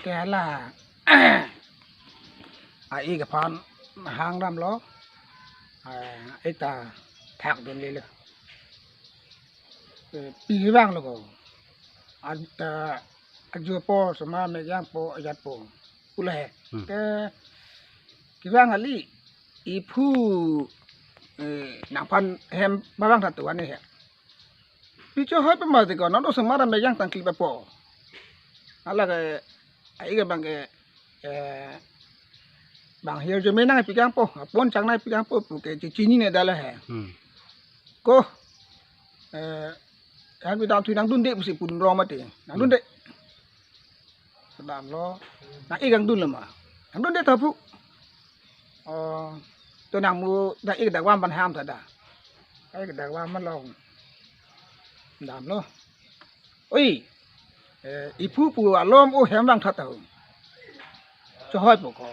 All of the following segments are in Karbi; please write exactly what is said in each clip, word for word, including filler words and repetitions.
Ke hala a-ik aphan hang damlo. Ah, ik ta thak dunle lo. Eh, pi vanglo ko. An ta ajo po, osomar amek jangpo, ajatpo, pulo he. Hmm. Ke kevang kali, iphu, eh, nangphan hem pavangtha tu ani he. Pi chehoi pe mati ko, non osomar amek jang tangkli papo. Hala ke a-ik abang ke, eh, bang hirjume nangpi kangpo, apon chang nangpi kangpo pu ke chechinine dala he. Hmm. Ko, eh, han pi damthu, nangdunde pusi pudun rong mati. Nangdunde. Kedamlo. Nang-ik nangdunlo ma. Nangdunde ta pu. Oh, to nang mu dak-ik dak vam aphan ham ta da. Ik dak vam malong. Damlo. Oi. Eh, iphu pu alom o hem vangtha ta ho. Chehoi po ko.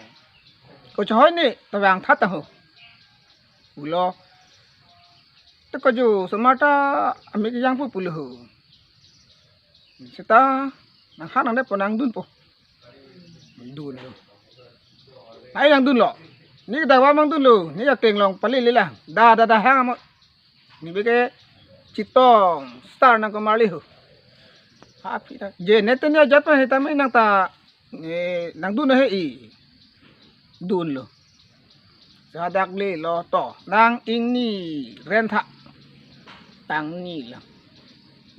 Ko chehoi ne ta vangtha ta ho, pulo. Te ko jo osomar ta amek jangpo pulo ho. Seta nang han nang de po, nangdunpo. Dunlo. Nang-ik nangdunlo. Ne dak vam nangdunlo. Ne ateng along pali le la. Da da da hang amo. Ne bike chetong star nang komarli ho. Ha pi ta. Je ne te ne ajat pa he ta me nang ta, eh, nangdun he i. Dunlo. Sadak le lo to. Nang ingni rentha. Tangni lo.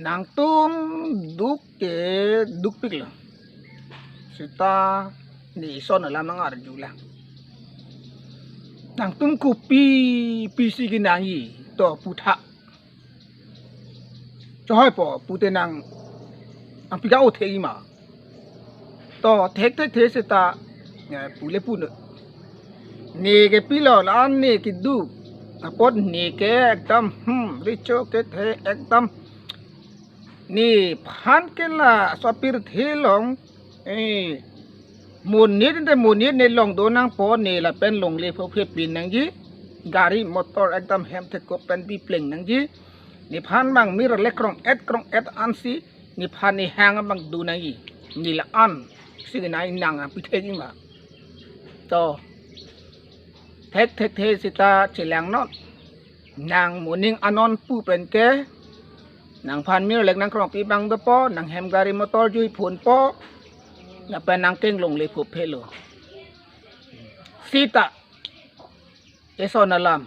Nangtum duk ke dukpiklo. Seta ne ison alam nang arjulo. Nangtum kopi pisi kenangji to putha. Chehoi po pute nang, nangpi ka-o thekji ma. To thek thekthe seta, eh, pule puno. Ne ke pilo la ne keduk. Apot ne ke ekdam, hmm, recho kethe ekdam. Nephan ke laso apirthe along, eh, monit te monit ne longdun nangpo, ne lapen longle phophe pin nangji. Gari motor ekdam hem thekop pen bipleng nangji. Nephan abang mir le krong-et krong-et ansi nephan nehang abang dun nangji. Ne la-an si nai nang nangpi thekji ma. To thek thekthe seta chelangnon. Nang moning anon pu pen ke nangphan mir le nang krongpi abang dopo, nang hem gari motor jui phonpo. Lapen nang keng longle phophe lo. Seta ison alam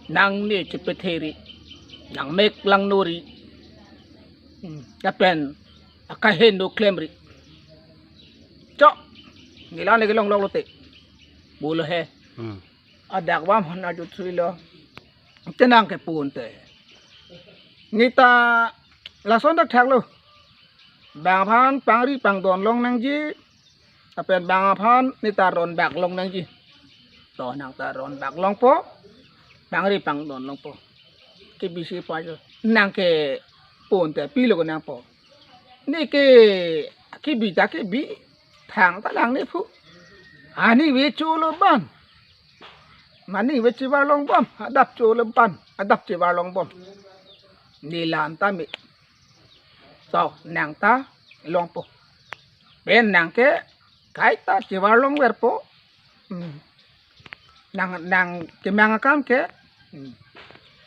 nang ne chepetheri, nang mek langno ri. Hmm. Lapen akaheno klemri. Chok. Ne la ne kelong lok lote. Pulo he. Hmm. Adak vam han arjuthuilo. Te nang ke pun te. Ne ta lason dak thaklo. Bang aphan pangri pangdon long nangji. Lapen bang aphan ne ta ron bak long nangji. To nang ta ron bak longpo. Pangri pangdon longpo. Ke bisi pa jo. Nang ke pun te pilo ko nangpo. Ne ke kebi ta kebi. Thang ta lang ne phu. Ani ve cholo ban. Mani ve chevar long bom. Adap cholo ban. Adap chevar long bom. Ne la-an ta me. To nang ta longpo. Pen nang ke kaita chevar longverpo. Hmm. Nang, nang kemang akam ke. Hmm.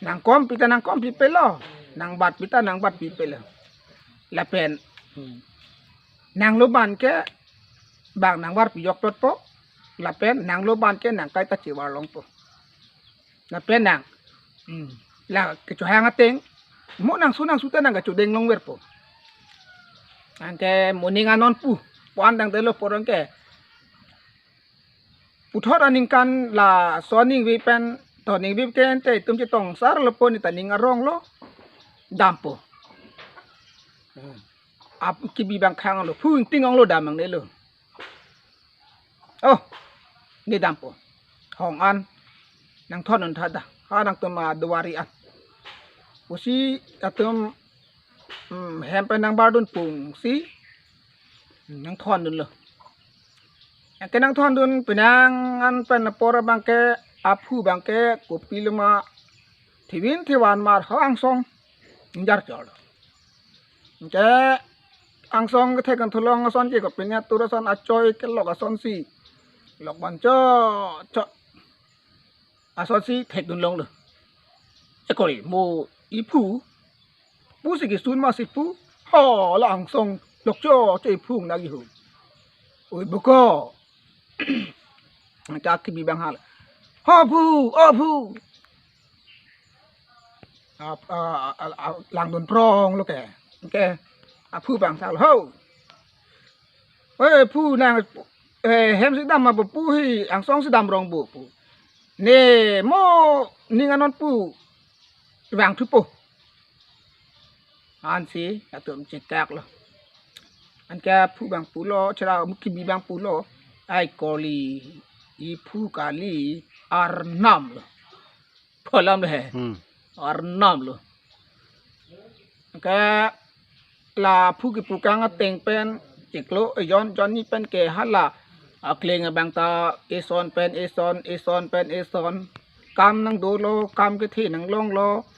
Nang kom pi ta nang kom pipelo. Nang bat pi ta nang bat pipelo. Lapen, hmm, nang lo ban ke bang nang varpi jokplotpo. Lapen nang lo ban ke nang kaita chevar longpo. Lapen nang, hmm, la kechohang ateng mo nang su nang su ta nang kechodeng longverpo. Anke moning anon pu, puan dang delo porong ke. Puthot aningkan laso aningve pen, to ningve ke ente itum chetong sar lo po, ne ta ning arong lo. Dampo. Hmm. Ap kebi bang khang lo, phu ingting ong lo, dam nangne lo. Oh, ne dampo. Hong an. Nang thondun tha da. Ha nangtum aduari an. Pusi atum, hmm, hem pen nang bardun pung si. Hmm, nang thondunlo. Anke nang thondun penang an pen apor abang ke aphu abang ke kopilo ma thivin thivan mar ho angsong. Ingjar cholo. Anke angsong kethek kanthu long ason ke, kopine atur ason achoi kelok asonsi, lok ban cho cho asonsi thekdun longlo. Ekori mo iphu pusi kisun masi pu, hala angsong lok cho cho iphu nangji ho. Oi boko. Ke akibi abang hal. Ho phu, o phu. A, a, a, a, langdun prong lo ke. Ke aphu abang sal ho. Eh, phu nang, eh, hem si dam ma bo pu hi, angsong si dam rong bo pu. Ne mo ning anon pu vangthupo. Ansi atum chekak lo. Anke aphu abang pulo, chera mo kibi abang pulo. Ai koli iphu kali arnam lo. Kolam le. Hmm. Arnam lo. Ke la aphu kipu kang ateng pen chiklo, eh, jon jon ni pen ke hala akleng abang ta eson pen eson, eson pen eson. Kam nangdolo, kam kethe nanglonglo.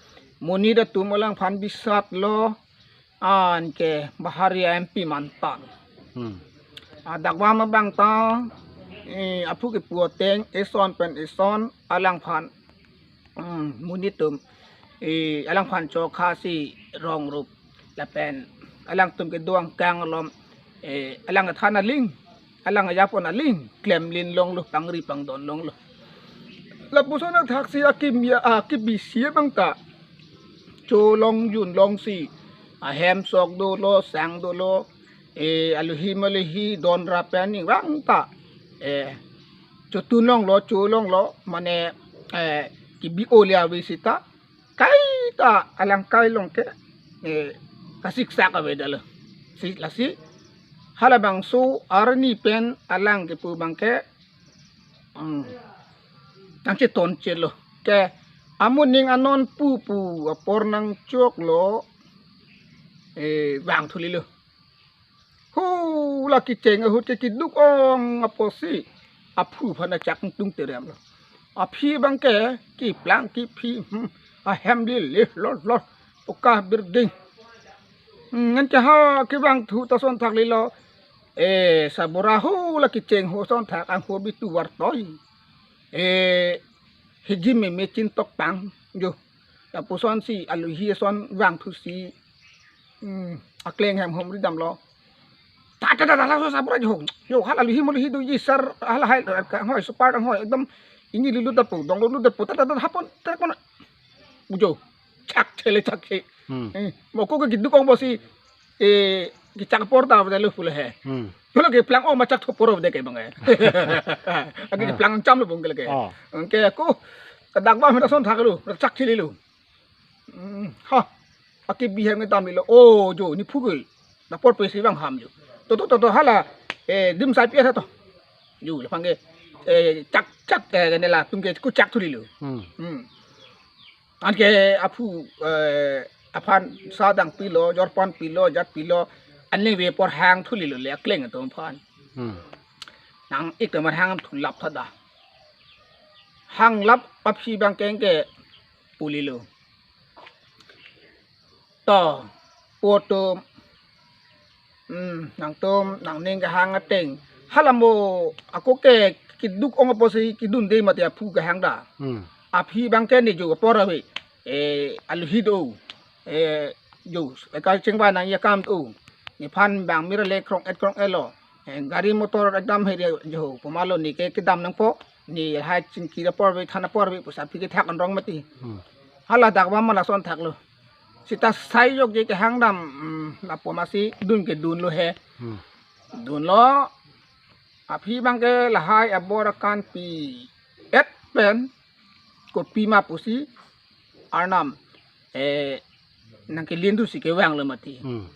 Monit atum alangphan bisatlo. Anke Bahari M P mantan. Hmm. Adakvam abang ta, eh, aphu kipu ateng eson pen eson alangphan, hmm, monit atum, eh, alangphan chokha si rong rup lapen alangtum kedo angkang alom, eh, alang athan aling, alang ajapon aling klemlin longlo, pangri pangdon longlo. Lapuson athaksi akimi, akibisi abang ta cholong junlongsi ahem sok dolo, sang dolo, eh, aluhi maluhi don rapen ning vang ta, eh, chotun longlo, cholonglo, mane, eh, kibi ole ave sita, kaita alang kai long ke, eh, kasiksak avedetlo. Si lasi halabangso arni pen alang kipu abang ke, hmm, nangcheton chelo. Ke amoning anon pu pu apor nangchoklo, eh, vangthulilo. Hu, la kecheng ahut ke keduk ong apotsi aphu aphan achak tung terem lo. Aphi abang ke keplang kephi, hmm, ahem lele lor lor, poka building. Hmm, ngan ke ha kevangthu ta ason thak lelo. Eh, sabura hu la kecheng ho ason thak angho bitu vartoi. Eh, hijim meme chin tok pang jo. Lapusonsi aluhi ason vangthusi, hmm, akleng hem humri damlo. Ta ta ta ta, laso sabura jo. Jo, hala aluhi maluhi doji sir, hala hai, eh, kanghoi, super kanghoi, ekdom ini lulu dapu, dong lulu dapu, ta ta ta, hapon, ta pon. Ujo. Chak chele chak che. Hmm. Eh, mo ko ke keduk ong apotsi, eh, kechak apor ta avelo pulo he. Hmm. Pulo keplang ong ma chak thu apor de ke abang eh. Agi, ah, keplang cham lo abang ke lake. Oh. Ke ako, kadakvam ta ason thak lo, chak chele lo. Hmm, ha. Akibi hem kedam lo. Oh, jo, ne phu ke. Apor pensi vang ham jo. To to to to, hala, eh, dim sai pi tha to. Jo, laphan ke, eh, chak chak, eh, ne latum ke kuchak thulilo. Hmm. Hmm. Anke aphu, eh, aphan sadang pilo, jorpan pilo, jat pilo, anle ve apor hang thulilo le akleng atum aphan. Hmm. Nang-ik atum hang thulap tha da. Hanglap aphi abang ke pulilo. To, po atum, hmm, nangtum nangning kehang ateng, hala mo ako ke keduk ong apotsi kedunde mati aphu kehang da. Hmm. Aphi abang ke ne jo apor ave. Eh, aluhi do. Eh, jo, eka chingvai nangji akam do. Nephan abang mir le krong et krong et lo. Eh, gari motor ekdam heri jo. Pumalo ne ke kedam nangpo. Ne hai chingki apor ave, than apor ave, pusi aphi kethak anrong mati. Hmm. Hala dakvam ma lason thak lo. Sita sai jokje kehang dam, mm, lapu masi dun ke dunlo he. Hmm. Dunlo, aphi abang ke lahai abor akan pi et pen, kopi ma pusi, arnam, eh, nangkelin thusi kevanglo mati. Hmm.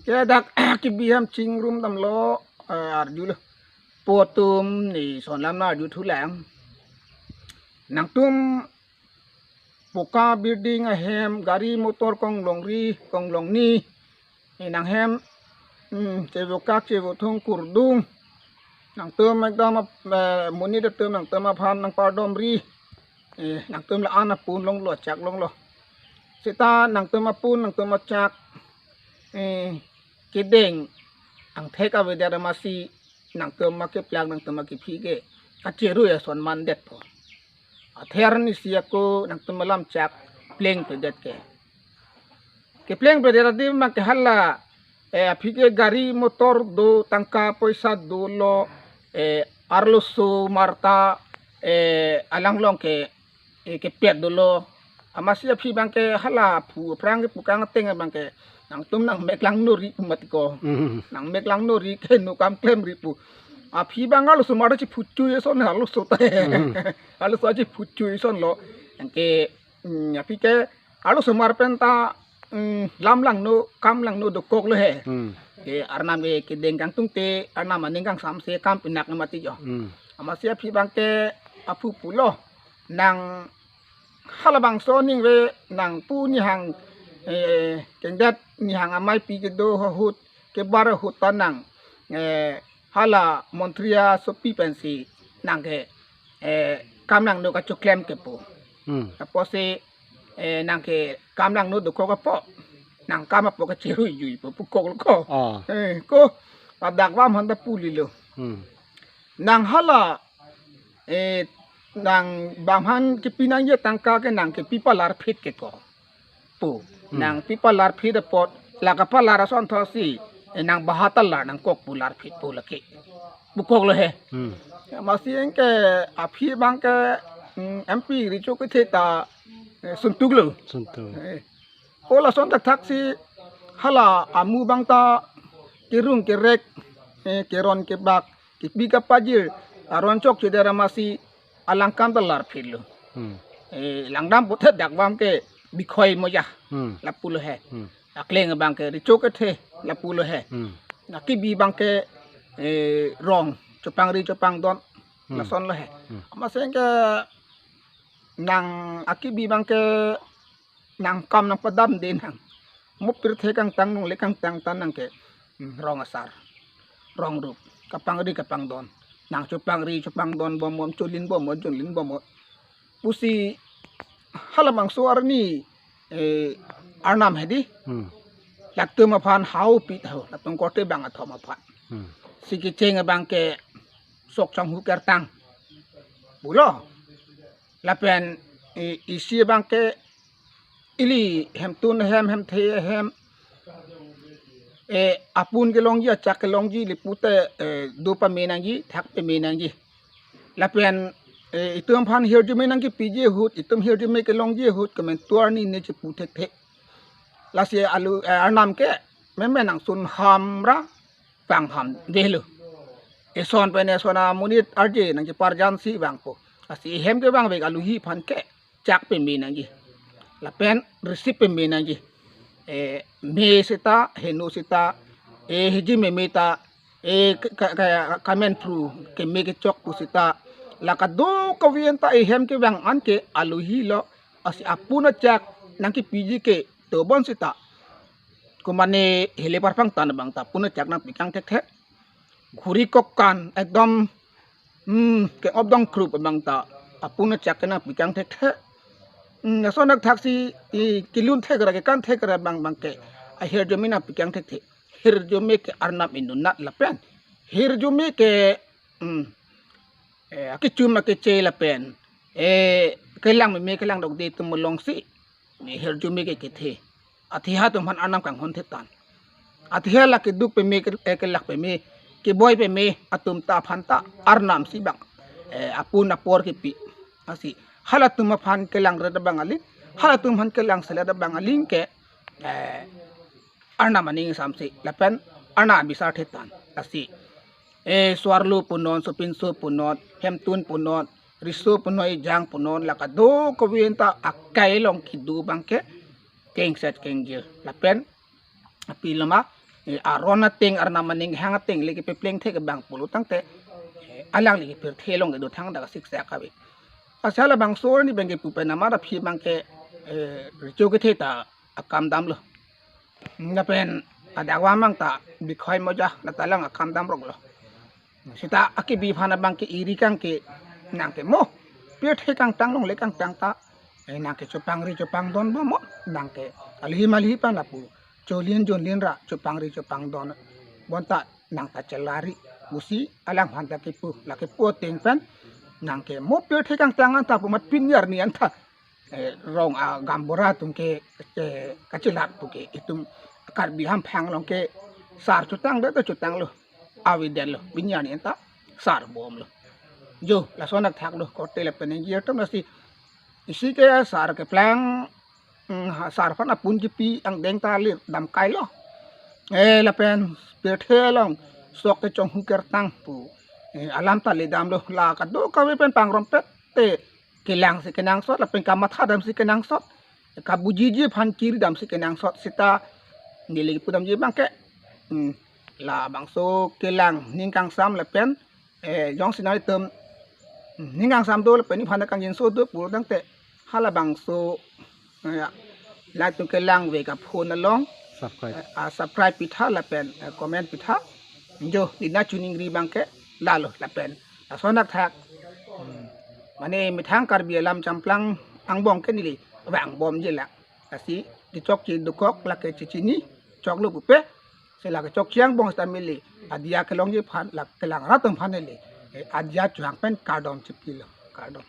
Ke dak kibi hem chingrum damlo, eh, arjulo. Po atum ne son lam nang arju thulang. Nangtum poka building ahem, gari motor konglongri, konglongni. Ne nanghem, hmm, chevokak chevothung kurdung. Nangtum ekdam ap-, eh, monit atum nangtum aphan nangpardomri. Eh, nangtum la-an apun longlo, achak longlo. Sita nangtum apun, nangtum achak, eh, kedeng angthek avedet amatsi nangtum akeplang nangtum akephi ke kacherui ason mandetpo. Athe arnisi ako nangtum alam chak plengpedet ke. Keplengpedet adim abang ke hala, eh, aphi ke gari motor do, tangka poisa dolo, eh, arloso marta, eh, alanglong ke, eh, kepet dolo. Amatsi aphi abang ke hala phu aphrang kepu kangteng abang ke nangtum nangmek langnori pu mati ko. Hmm. Nangmek langnori ke no kam klemri pu. Aphi abang arloso marta chiphuchui ason arloso ta. Hmm. Arloso chiphuchui ason lo. Anke, hmm, aphi ke arloso mar pen ta, hmm, lam langno, kam langno dokok lo he. Hmm. Ke arnam ke kedeng kangtungte, arnam aning kangsamse kam pinak mati jo. Hmm. Amatsi aphi abang ke aphu pulo. Nang halabangso aning ave nangpu nihang, eh, kengdet nihang ameipi kedo ahut kebar ahut ta nang, eh, hala montri asopi pensi nang ke, eh, kam langno kachoklem kepu. Hmm. Apotsi, eh, nang ke kam langno dokok apot nang kam apot kacherui juipo pukok lo ko. Ah. Eh, ko ladak abang aphan ta pulilo. Hmm. Nang hala, eh, nang bang aphan kepi nangji atangka ke nang kepi palarphit ke ko pu. Hmm. Nang pi palarphit apot, la kapalar ason thotsi, eh, nang baha ta lar nangkok pu larphit pu lake. Pukok lo he. Hmm. Amatsi anke aphi abang ke, hmm, M P Richo Kethe ta, eh, suntuk lo. Suntuk. Eh, ko lason thakthaksi hala amu abang ta kerung kerek, eh, keron kebak, kepi kapajir aron chokchedet amatsi alang kam ta larphit lo. Hmm. Eh, langdam puthe dak abang ke Bikhoi Moja. Hmm. Lapu lo he. Hmm. Akleng abang ke Richo Kethe lapu lo he. Hmm. Akibi abang ke, eh, rong chopangri chopangdon. Hmm. Lason lo he. Hmm. Amatsi anke nang akibi abang ke nang kam nangpadamde nang. Mo pirthe kangtang longle kangtang ta nang ke, hmm, rong asar, rong rup, kapangri kapangdon. Nang chopangri chopangdon bom bom, cholin bom bom, jonlin bom bom pusi halabangso arni, eh, arnam hedi. Hmm. Latum aphan hau pi tho, latum korte bang athom aphan. Hmm. Si kecheng abang ke sok chonghu kertang pulo. Lapen, eh, isi abang ke ili hemtun ahem, hemthe ahem, eh, apun kelongji, achak kelongji, ili pute, eh, do pame nangji, thak pame nangji. Lapen, eh, itum aphan hirjume nangkepiji ahut, itum hirjume kelongji ahut, komentuar ni ne chipu thekthe. Lasi alu, eh, arnam ke meme nangsun ham ra panghamde lo. Eson pen eson amonit arje nangcheparjansi vangpo. Lasi ehem kevang vek aluhi aphan ke chak pame nangji. Lapen receive pame nangji. Eh, me seta, heno seta, eh, hiji meme ta, eh, ka, ka, ka, kamen pru, keme kechok pu seta. La kadokave anta ehem kevang anke aluhi lo, lasi apun achak nangkepiji ke tobon seta. Komane hile parpang tan abang ta apun achak nangpikang thekthe. Ghuri kokan ekdom, hmm, ke-op dongkrup abang ta apun achak ke nangpikang thekthe. Hmm, lason thakthaksi, i, kelun thek ra, kekan thek ra abang abang ke ahirjume nangpikang thekthe. Hirjume ke arnam inutnat lapen hirjume ke, hmm, eh, akechum akeche lapen, eh, kelang meme kelang dokde atum alongsi, eh, hirjume ke kethe. Athe ha atum aphan arnam kanghon thetan. Athe ha la keduk pame ke, eh, kelak pame, keboi pame atum ta aphan ta arnam si bang, eh, apun apor kepi. Lasi halatum aphan kelangret abang aling, halatum aphan kelangselet abang aling ke, eh, arnam aning samse lapen arnam abisar thetan. Lasi, eh, so-arlo punon, sopinso punon, hemtun punon, riso punon, ejang punon, la kadokave anta akai along kedo abang ke kengset kengjir. Lapen apiloma, eh, aron ateng, arnam aning hang ateng le kepepleng thek abang pulo tangte, eh, alangli kepirthe along kedo thangta kasiksak ave. Lasi halabangso arni abang ke pu pen amat aphi abang ke, eh, Richo Kethe ta akam damlo. Lapen adakvam abang ta Bikhoi Moja, la ta alang akam damroklo. Seta akibi aphan abang ke iri kang ke nang ke mo pirthe kangtang longle kangtang ta, eh, nang ke chopangri chopangdon bom mo, nang ke aluhi maluhi aphan lapu cholin jonlin ra chopangri chopangdon bonta nang ta chelari pusi alangphan ta kipu, la kipu ateng pen nang ke mo pirthe kangtang anta pu amat pini arni anta, eh, rong a gaonbura atum ke, ke kachelat pu ke itum Karbi hamphang along ke sar chotangdet ta chotanglo, avedetlo, pini arni anta sar bomlo. Jo, lason athak lo, korte lapen ingjir atum lasi isi ke sar keplang, mm, ha, sar aphan apun kipi angdeng ta le damkailo. Eh, lapen pirthe along sok te chonghu kertang pu, eh, alam ta le damlo, la kadokave pen pangrompet te kelang si kenangsot, lapen kamatha dam si kenangsot, kabujiji aphan kiri dam si kenangsot seta neli pudamji abang ke, hmm, labangso kelang ning kangsam lapen, eh, jongsi nanglitum, hmm, ning kangsam do lapen nephan kangjinso do pulotangte halabangso, eh, latum kelang ave ka phone along, subscribe, eh, ah, subscribe pitha lapen, eh, comment pitha. Jo, neli nangchiningri abang ke lalo lapen lason athak, hmm, mane methang Karbi alam champlang angbong ke neli vangbomji lang. Lasi kechokche dokok lake chechini choklo pupe, se lake chokche angbong seta mili adia kelongji aphan, la kelang rat atum aphan neli, eh, adia chohang pen kardom chipilo, kardom.